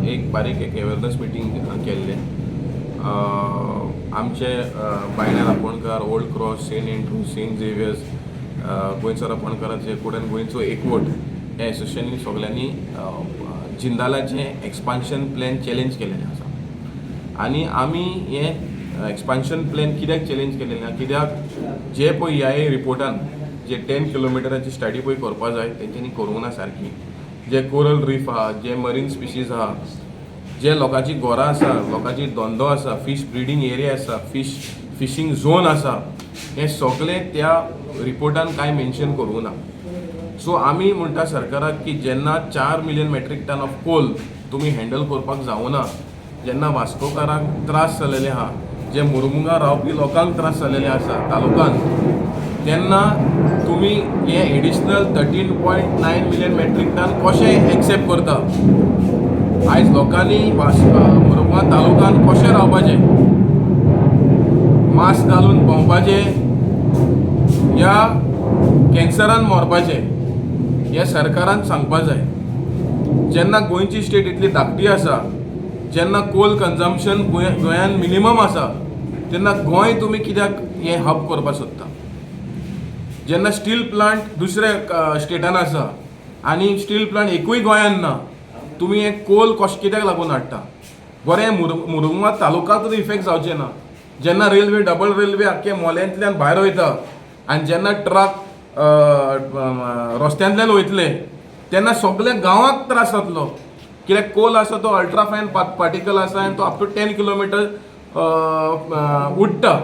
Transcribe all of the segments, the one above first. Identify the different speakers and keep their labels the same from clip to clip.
Speaker 1: एक बारीक एक अवेरनस मिटींग केल्लें. आमचे Baina रापणकार, old cross, Saint Andrew, Saint Xavier's, गोंयचो रापणकाराचे एकवट आनी गोंयचो एकवट ह्या एसोसिएशनांनी सगल्यांनी जिंदालाचें एक्सपान्शन प्लॅन चॅलेंज केलेलें आसा. आनी आमी हें एक्सपान्शन प्लॅन कित्याक चॅलेंज केलेलें आसा? कित्याक जे पळय ईआयए रिपोर्टान जे 10 किलोमिटराची स्टडी पळय करपा जाय, तेंच्यांनी करूंक ना सारकी. जे कोरल रीफ आहा, जे मरीन स्पिशीज आहा, जे लोकांची घरां आसा, लोकांची धंदो आसा, फीश ब्रिडींग एरिया आसा, फिशींग झोन आसा, हें सगळें त्या रिपोर्टान कांय मेन्शन करूंक ना. सो आमी म्हणटा सरकाराक की जेन्ना 4 million metric ton of coal तुमी हँडल करपाक जावना, जेन्ना वास्कोकारांक त्रास जालेले आहा, जे मुरमुगा रावपी लोकांक त्रास जालेले आसा तालुकान, तेन्ना तुमी हे additional 13.9 million metric ton कशें एक्सेप्ट करता? आयज लोकांनी वास मुरमुगा तालुकान कशें रावपाचें? मास्क घालून भोंवपाचें या कॅन्सरान मरपाचें, हें सरकारान सांगपा जाय. जेन्ना गोंयची स्टेट इतली धाकटी आसा, जेन्ना कोल कन्जम्पशन गोंयान मिनिमम आसा, तेन्ना गोंय तुमी कित्याक हें हब करपाक सोदता? जेन्ना स्टील प्लांट दुसऱ्या स्टेटान आसा आनी स्टील प्लांट एकूय गोंयान ना, तुमी हें कोल कशें कित्याक लागून हाडटा? बरें, मुरमुगा तालुकाक तर इफेक्ट जावचें ना. जेन्ना रेल्वे, डबल रेल्वे आख्खे मोल्यांतल्यान भायर वयता आनी जेन्ना ट्रक रस्त्यांतल्यान वयतले, तेन्ना सगल्या गांवाक त्रास जातलो, कित्याक कोल आसा तो अल्ट्रा फायन पार्टिकल आसा आनी तो अप टू 10 किलोमिटर उडटा.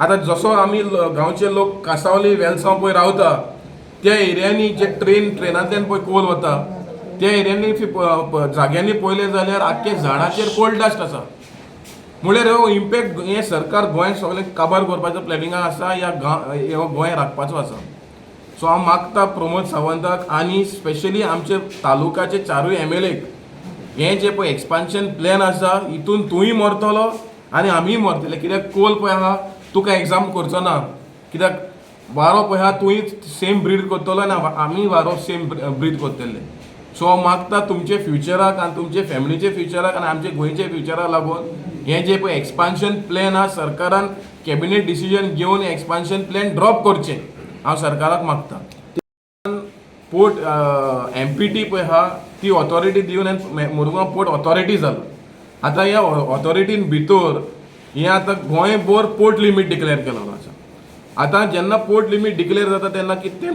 Speaker 1: आतां जसो आमी गांवचे लोक कासावली, वेलसांव पळय रावता, त्या एरियांनी जे ट्रेनांतल्यान पळय कोल वता, त्या एरियांनी जाग्यांनी पळयलें जाल्यार आख्खे झाडाचेर कोल डस्ट आसा. म्हणल्यार हो इम्पॅक्ट हें सरकार गोंय सगळें काबार करपाचो प्लॅनिंगाक आसा या हो गोंय राखपाचो आसा? सो हांव मागता प्रमोद सावंताक आनी स्पेशली आमचे तालुकाचे चारूय एमएलएक, हें जें पळय एक्सपान्शन प्लॅन आसा, हितून तूंय मरतलो आनी आमीय मरतले, कित्याक कोल पळय आहा तुका एग्जाम करचो ना, कित्याक वारो पळय आहा, तूंय सेम ब्रीद करतलो आनी आमीय वारो सेम ब्रीद करतले. सो हांव मागता, तुमचे फ्युचराक आनी तुमचे फॅमिलीचे फ्युचराक आनी आमचे गोंयचे फ्युचराक लागून हें जें पळय एक्सपान्शन प्लॅन आहा, सरकारान कॅबिनेट डिसिजन घेवन एक्सपान्शन प्लॅन ड्रॉप करचें, हांव सरकाराक मागता. पोर्ट एमपीटी पळय आहा, ती ऑथॉरिटी दिवन आनी मुरगांव पोर्ट ऑथॉरिटी जालो. आतां ह्या ऑथॉरिटीन भितर हें आतां गोंय भर पोर्ट लिमीट डिक्लेअर केलेलो आसा. आतां जेन्ना पोर्ट लिमीट डिक्लेअर जाता, तेन्ना कितें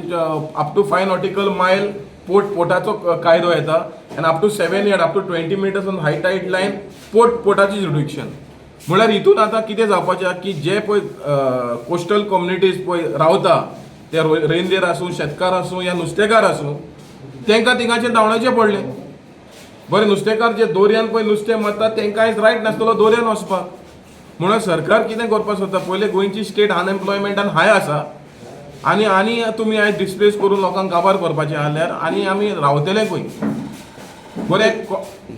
Speaker 1: up to 5 nautical mile पोर्टाचो कायदो येता आनी up to 7 yard, up to 20 meters on high tide line पोर्टाची jurisdiction. म्हळ्यार हितून आतां कितें जावपाचें आहा की जे पळय कोस्टल कम्युनिटीज पळय रावता, ते रेंदेर आसूं, शेतकार आसूं या नुस्तेकार आसूं, तांकां थिंगाचें धांवडावचें पडलें. बरें, नुस्तेकार जे दोरयान पळय नुस्तें मारतात, तांकां आयज रायट नासतलो दोरयान वचपाक. म्हणून सरकार कितें करपाक सोदता? पयलें गोंयची स्टेट अनएम्प्लॉयमेंटान हाय आसा आनी तुमी आयज डिस्प्लेस करून लोकांक काबार करपाचें जाल्यार आनी आमी रावतले खंय? बरें,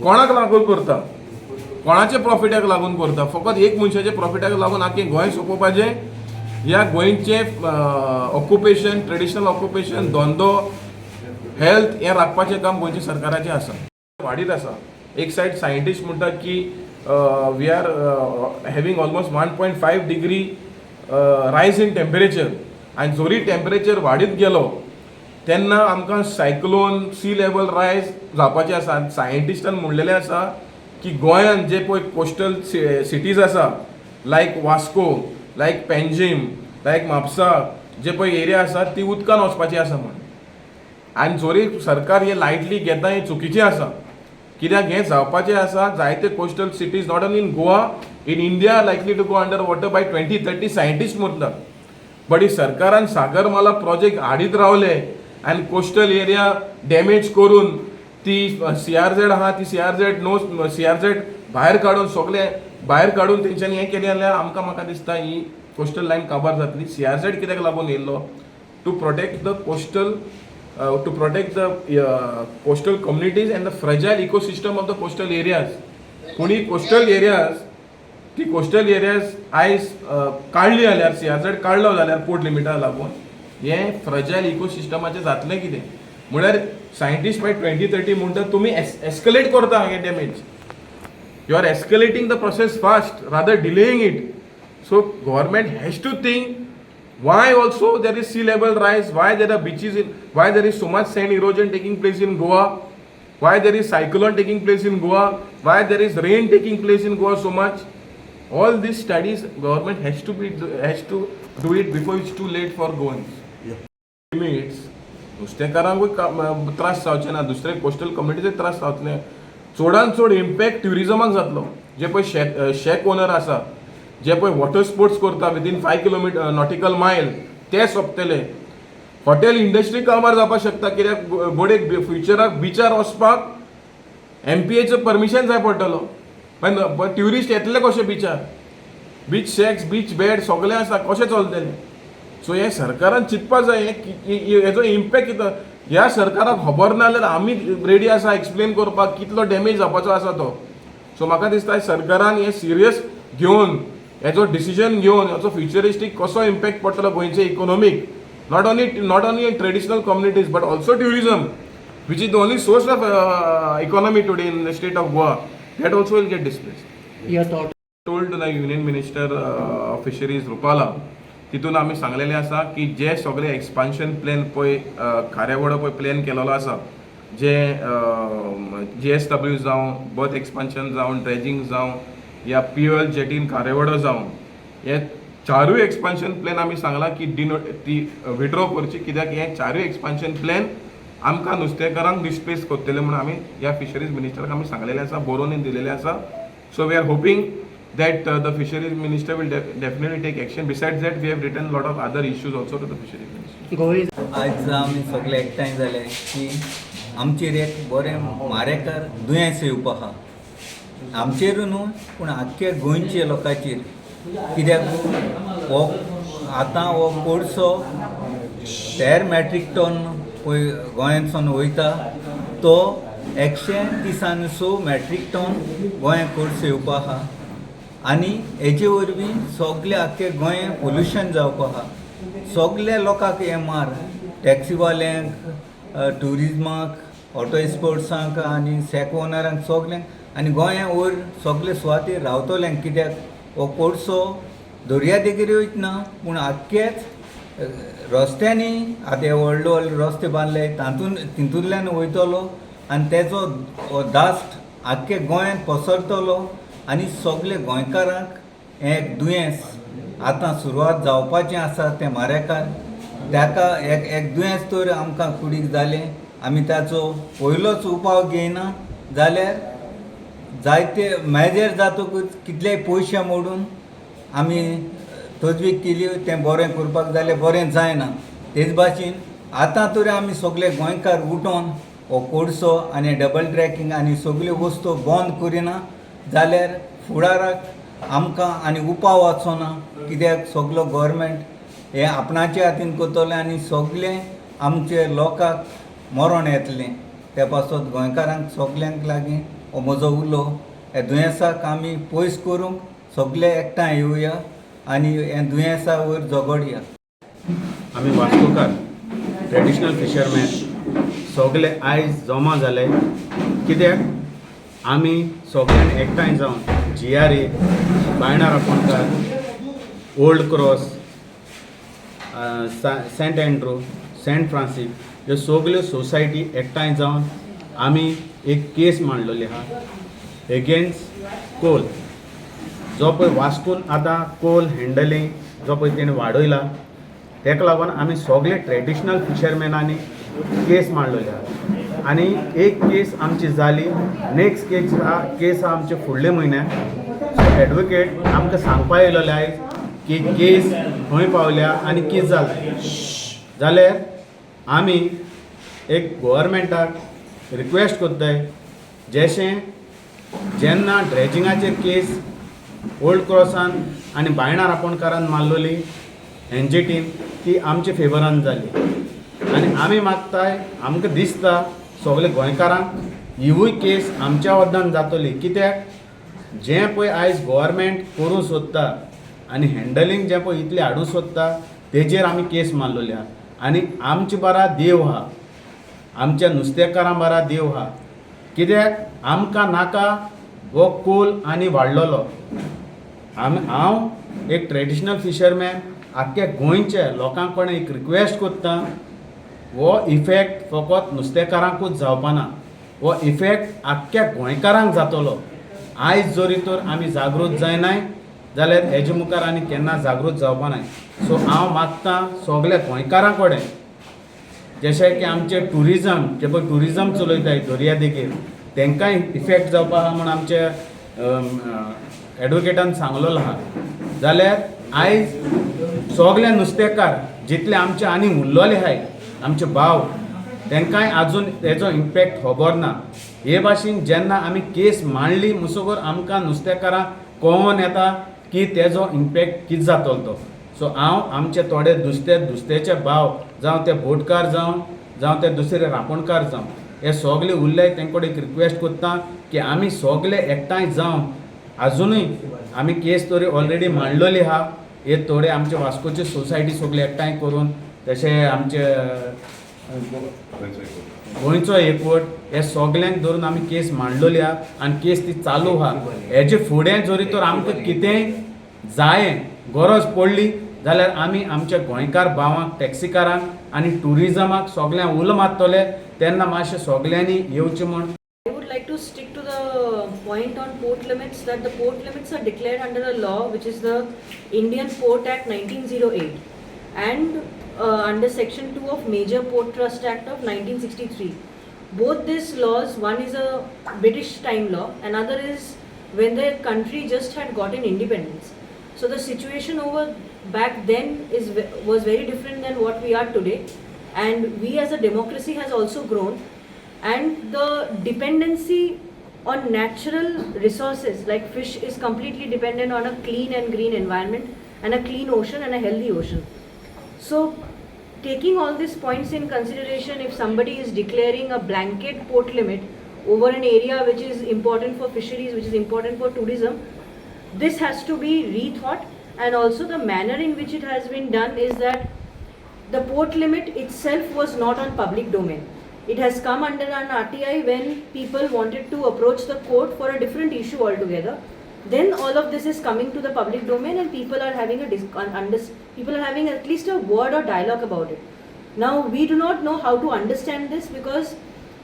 Speaker 1: कोणाक लागून करता? कोणाच्या प्रॉफिटाक लागून करता? फकत एक मनशाच्या प्रॉफिटाक लागून आख्खें गोंय सोंपोवपाचें या गोंयचें ऑक्युपेशन, ट्रेडिशनल ऑक्युपेशन, धंदो, हेल्थ हें राखपाचें काम गोंयच्या सरकाराचें आसा. वाडीत आसा. एक सायड सायंटिस्ट म्हणटात की we are having almost 1.5 degree rise in temperature आनी जरी टेम्परेचर वाडीत गेलो, तेन्ना आमकां सायक्लोन, सी लेवल रायज जावपाचें आसा. सायंटिस्टान म्हणलेलें आसा की गोंयान जे पळय कोस्टल सिटीज आसा, लायक वास्को, लायक पेंजीम, लायक म्हापसा, जे पळय एरिया आसा, ती उदकान वचपाची आसा म्हण. आनी जरी सरकार हे लायटली घेता, हें चुकीचें आसा, कित्याक हें जावपाचें आसा. जायते coastal cities, not only in Goa, in India, likely to go under water by 2030, scientist म्हणटात. बट he सरकारान सागरमाला प्रोजेक्ट हाडीत रावले आनी कोस्टल एरिया डॅमेज करून, ती सीआरझेड आहा, ती सीआरझेड, नो सीआरझेड भायर काडून, सगळे भायर काडून तेंच्यांनी हें केलें जाल्यार आमकां, म्हाका दिसता, ही कोस्टल लायन काबार जातली. सीआरझेड कित्याक लागून येयल्लो? To protect the coastal communities and the fragile ecosystem of the coastal areas. पूण ही कोस्टल एरियाज, ती कोस्टल एरियाज आयज काडली जाल्यार, सीआरझेड काडलो जाल्यार पोर्ट लिमिटा लागून, हें फ्रजायल इकोसिस्टमाचें जातलें कितें? म्हळ्यार सायंटिस्ट बाय 2030 म्हणटा, तुमी एस्कलेट करता हें damage. You are escalating the process fast rather delaying it. So government has to think why also there is sea level rise, why there are beaches in, why there is so much sand erosion taking place in Goa, why there is cyclone taking place in Goa, why there is rain taking place in Goa so much. All these studies government has to do it before it's too late for Goans. Limits नुस्तेकारांकूय त्रास जावचे ना, दुसरे coastal कम्युनिटीचे त्रास जावचे. चडान चड impact ट्युरिजमाक जातलो. जे पळय शॅक ओनर आसा, जे पळय वॉटर स्पोर्ट्स करता within 5 kilometer nautical mile, ते सोंपतले. हॉटेल इंडस्ट्री कामार जावपाक शकता, कित्याक बोडेक फ्युचराक बिचार वचपाक एमपीएचो परमिशन जाय पडटलो. पण ट्युरिस्ट येतले कशे बिचार? बीच शॅक्स, बीच बेड सगळें आसा, कशें चलतलें? सो हें सरकारान चिंतपा जाय. हें हेजो इम्पॅक्ट कितें ह्या सरकाराक खबर ना जाल्यार आमी रेडी आसा एक्सप्लेन करपाक कितलो डॅमेज जावपाचो आसा तो. सो म्हाका दिसता सरकारान हें सिरियस घेवन, हेजो डिसिजन घेवन, हेचो फ्युचरिस्टीक कसो इम्पॅक्ट पडटलो गोंयचे economic, not only traditional communities but also tourism, which is the only source of economy today in the state of Goa, that also will get displaced.
Speaker 2: Your thought.
Speaker 1: Told to the Union Minister of Fisheries Rupala, तितून आमी सांगलेलें आसा की जे सगळे expansion plan पळय खारेवाडो पळय plan केलेलो आसा, जे जीएसडब्ल्यू जावं, बर्थ एक्सपान्शन जावं, ड्रेजिंग जावं या पीओएल जेटीन खारेवाडो जावं, हे चारूय एक्सपान्शन प्लॅन आमी सांगलां की डिनो ती विड्रॉ करची, कित्याक हे चारूय एक्सपान्शन प्लॅन आमकां नुस्तेकारांक डिस्प्लेस करतले म्हणून आमी ह्या फिशरीज मिनिस्टराक आमी सांगलेलें आसा, बरोवन दिलेलें आसा. So we are hoping that the fisheries minister will definitely take action. Besides that, we have written lot of other issues also to the fisheries minister.
Speaker 2: Goa is
Speaker 3: आयज आमी सगळे एकठांय जाले की आमचेर एक बरें मारेकार दुयेंस येवपा आहा, आमचेर न्हू पूण आख्ख्या गोंयच्या लोकांचेर. कित्याक हो आतां हो कोळसो 13 मॅट्रीक टन पळय गोंयांतसून वयता, तो 130 स मॅट्रीक टन गोंयांत कोळसो येवपा आहा आनी हेजे वरवीं सगळे आख्खे गोंय पोल्युशन जावपा आहा. सगल्या लोकांक हें मार, टॅक्सीवाल्यांक, ट्युरिजमाक, ऑटो स्पोर्ट्सांक आनी शॅक ओनरांक सगल्यांक आनी गोंया वयर सगळे सुवातेर रावतल्यांक. कित्याक हो कोळसो दर्या देगेर वयतना पूण आख्खेच रस्त्यांनी, आतां हे व्हडले व्हडले रस्ते बांदले तातूंत तितूंतल्यान वयतलो आनी तेजो हो डास्ट आख्खे गोंयांत पसरतलो आनी सगले गोंयकारांक हें एक दुयेंस आतां सुरवात जावपाचें आसा तें मारेकार. ताका एक एक दुयेंस तर आमकां कुडीक जालें, आमी ताचो पयलोच उपाव घेयना जाल्यार जायते मेजर जातकूच कितलेय पयशे मोडून आमी तजवीज केली तें बरें करपाक जाल्यार बरें जायना. तेच भाशेन आतां तरी आमी सगले गोंयकार उठोन हो कोळसो आनी डबल ट्रॅकिंग आनी सगल्यो वस्तू बंद करिना जाल्यार फुडाराक आमकां आनी उपाव वचना, कित्याक सगलो गोवोरमेंट हें आपणाच्या हातीन करतलें आनी सगलें आमचे लोकांक मरण येतलें. त्या पासत गोंयकारांक सगल्यांक लागीं हो म्हजो उलो, ह्या दुयेंसाक आमी पयस करूंक सगले एकठांय येवया आनी हें दुयेंसा वयर झगडया.
Speaker 4: आमी वास्कोकार ट्रेडिशनल फिशरमॅन सगले आयज जमा जाले, कित्याक आमी सगळ्यांनी एकठांय जावन जीआरए, Baina रापोणकार, old cross, Saint Andrew, Saint Francis ह्यो सगल्यो सोसायटी एकठांय जावन आमी एक केस मांडलेली आहा एगेन्स्ट कोल. जो पळय वास्कोन आतां कोल हँडलिंग जो पळय तेणें वाडयला, तेका लागून आमी सगळे ट्रेडिशनल फिशरमॅनांनी केस मांडलेली आहा आनी एक केस आमची जाली. नेक्स्ट केस आहा, केस आहा आमचे फुडले म्हयन्याक. सो एडवोकेट आमकां सांगपा येयलेले आयज की केस खंय पावल्या आनी कितें जालें. जाल्यार आमी एक गोवोरमेंटाक रिक्वेस्ट करताय, जशें जेन्ना ड्रेजिंगाचेर केस ओल्ड क्रॉसान आनी बायणा रापोणकारान मारलोली एनजीटीन, ती आमचे फेवरान जाली आनी आमी मागताय, आमकां दिसता सगळे गोंयकारांक हिवूय केस आमच्या वद्दान जातली, कित्याक जें पळय आयज गोवोरमेंट करूंक सोदता आनी हँडलिंग जें पळय इतलें हाडूंक सोदता, तेजेर आमी केस मारलेली आहा. आनी आमचे बारा देव आहा, आमच्या नुस्तेकारां बारा देव आहा, कित्याक आमकां नाका. हो कोल आनी वाडलेलो. आमी, हांव एक ट्रेडिशनल फिशरमॅन, आख्ख्या गोंयच्या लोकां कडेन एक रिक्वेस्ट कोत्ता, हो इफेक्ट फकत नुस्तेकारांकूच जावपाना, हो इफेक्ट आख्ख्या गोंयकारांक जातलो. आयज जरी तर आमी जागृत जायनाय जाल्यार हेजे मुखार आनी केन्ना जागृत जावपा नाय. सो हांव मागता सगल्या गोंयकारां कडेन, जशें की आमचें ट्युरिजम, जे पळय ट्युरिजम चलयताय दर्या देगेर, तांकांय इफेक्ट जावपा आहा म्हूण आमचे एडवोकेटान सांगलेलो आहा. जाल्यार आयज सगले नुस्तेकार जितले आमचे आनी उरलेले आहाय आमचे भाव, तांकांय आजून तेजो इम्पॅक्ट खबर ना. हे भाशेन जेन्ना आमी केस मांडली मुसोगर आमकां नुस्तेकारांक कळोन येता की तेजो इम्पॅक्ट कितें जातलो तो. सो हांव आमचे थोडे दुसऱ्याचे भाव, जावं ते बोटकार जावं, जावं ते दुसरे रांपोणकार जावं, हे सगले उरले तेंचे कडेन एक रिक्वेस्ट करता की आमी सगले एकठांय जावन आजुनूय आमी केस तरी ऑलरेडी मांडलेली आहा. हे थोडे आमचे वास्कोचे सोसायटी सगळे एकठांय करून, तशें आमचे गोंयचो एकवट, हे सगल्यांक धरून आमी केस मांडलेली आहा आनी केस ती चालू आहा. हेजे फुडें जरी तर आमकां कितेंय जायें, गरज पडली जाल्यार आमी आमच्या गोंयकार भावांक, टॅक्सीकारांक आनी ट्युरिजमाक सगल्यांक उलो मारतले. तेन्ना मातशें सगल्यांनी येवचें म्हूण.
Speaker 2: I would like to stick to the point on port limits, that the port limits are declared under a law which is the Indian Port Act 1908 and under section 2 of Major Port Trust Act of 1963. Both these laws, one is a British time law, another is when the country just had gotten independence. So the situation over back then is was very different than what we are today, and we as a democracy has also grown, and the dependency on natural resources like fish is completely dependent on a clean and green environment and a clean ocean and a healthy ocean. So taking all these points in consideration, if somebody is declaring a blanket port limit over an area which is important for fisheries, which is important for tourism, this has to be rethought. And also the manner in which it has been done is that the port limit itself was not on public domain. It has come under an RTI when people wanted to approach the court for a different issue altogether. Then all of this is coming to the public domain and people are having at least a word or dialogue about it. Now we do not know how to understand this because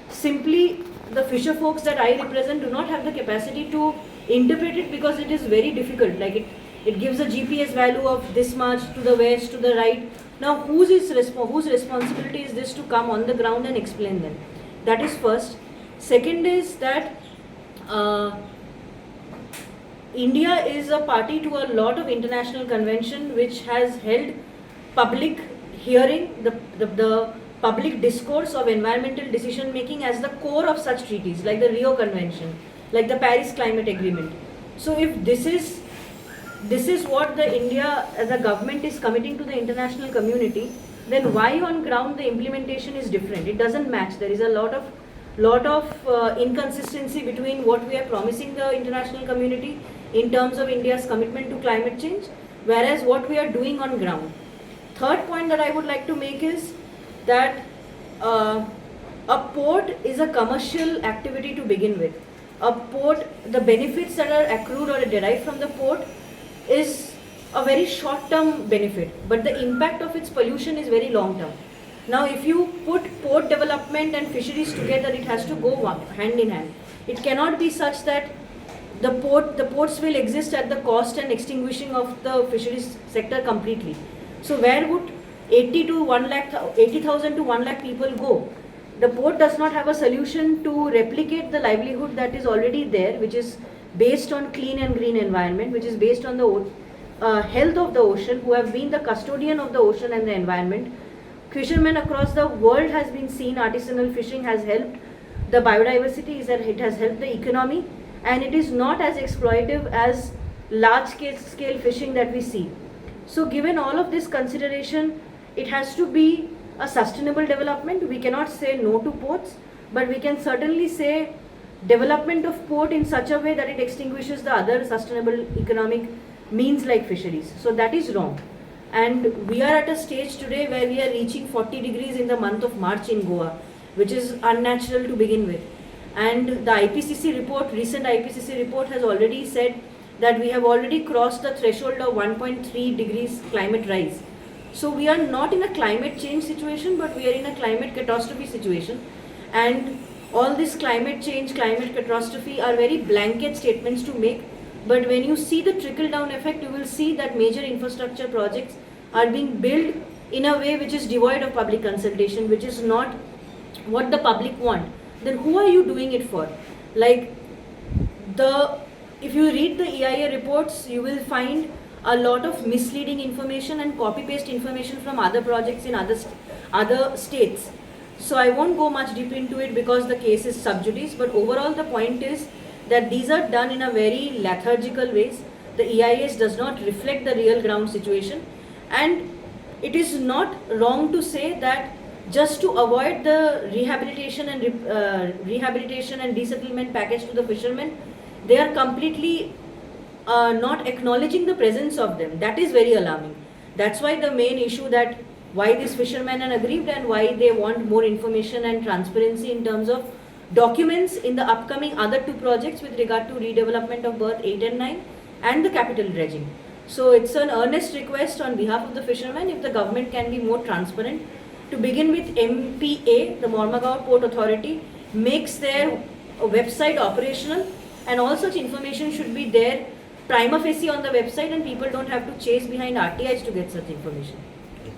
Speaker 2: simply the fisher folks that I represent do not have the capacity to interpret it because it is very difficult. Like it gives a GPS value of this much to the west, to the right. Now, whose responsibility is this to come on the ground and explain them? That is first. Second is that India is a party to a lot of international convention which has held public hearing, the public discourse of environmental decision making as the core of such treaties like the Rio Convention, like the Paris Climate Agreement. So if this is what the India as a government is committing to the international community, then why on ground the implementation is different? It doesn't match. There is a lot of inconsistency between what we are promising the international community in terms of India's commitment to climate change, whereas what we are doing on ground. Third point that I would like to make is that a port is a commercial activity to begin with. A port, the benefits that are accrued or derived from the port is a very short term benefit, but the impact of its pollution is very long term. Now, if you put port development and fisheries together, it has to go hand in hand. It cannot be such that the ports will exist at the cost and extinguishing of the fisheries sector completely. So where would 80 to 1 lakh, 80,000 to 1 lakh people go? The port does not have a solution to replicate the livelihood that is already there, which is based on clean and green environment, which is based on the health of the ocean, who have been the custodian of the ocean and the environment. Fishermen across the world has been seen, artisanal fishing has helped the biodiversity, is that it has helped the economy, and it is not as exploitative as large scale fishing that we see. So given all of this consideration, it has to be a sustainable development. We cannot say no to ports, but we can certainly say development of port in such a way that it extinguishes the other sustainable economic means like fisheries. So that is wrong. And we are at a stage today where we are reaching 40 degrees in the month of March in Goa, which is unnatural to begin with. And the IPCC report, recent IPCC report has already said that we have already crossed the threshold of 1.3 degrees climate rise. So we are not in a climate change situation, but we are in a climate catastrophe situation. And all this climate change, climate catastrophe are very blanket statements to make. But when you see the trickle down effect, you will see that major infrastructure projects are being built in a way which is devoid of public consultation, which is not what the public want. Then who are you doing it for? Like, the if you read the EIA reports, you will find a lot of misleading information and copy paste information from other projects in other states. So I won't go much deep into it because the case is sub judice, but overall the point is that these are done in a very lethargical ways. The EIS does not reflect the real ground situation, and it is not wrong to say that just to avoid the rehabilitation and resettlement package to the fishermen, they are completely not acknowledging the presence of them. That is very alarming. That's why the main issue that why these fishermen are aggrieved and why they want more information and transparency in terms of documents in the upcoming other two projects with regard to redevelopment of berth 8 and 9 and the capital dredging. So it's an earnest request on behalf of the fishermen if the government can be more transparent. To begin with, MPA, the Mormugao Port Authority, makes their website operational, and all such information should be there prima facie on the website, and people don't have to chase behind RTIs to get such information.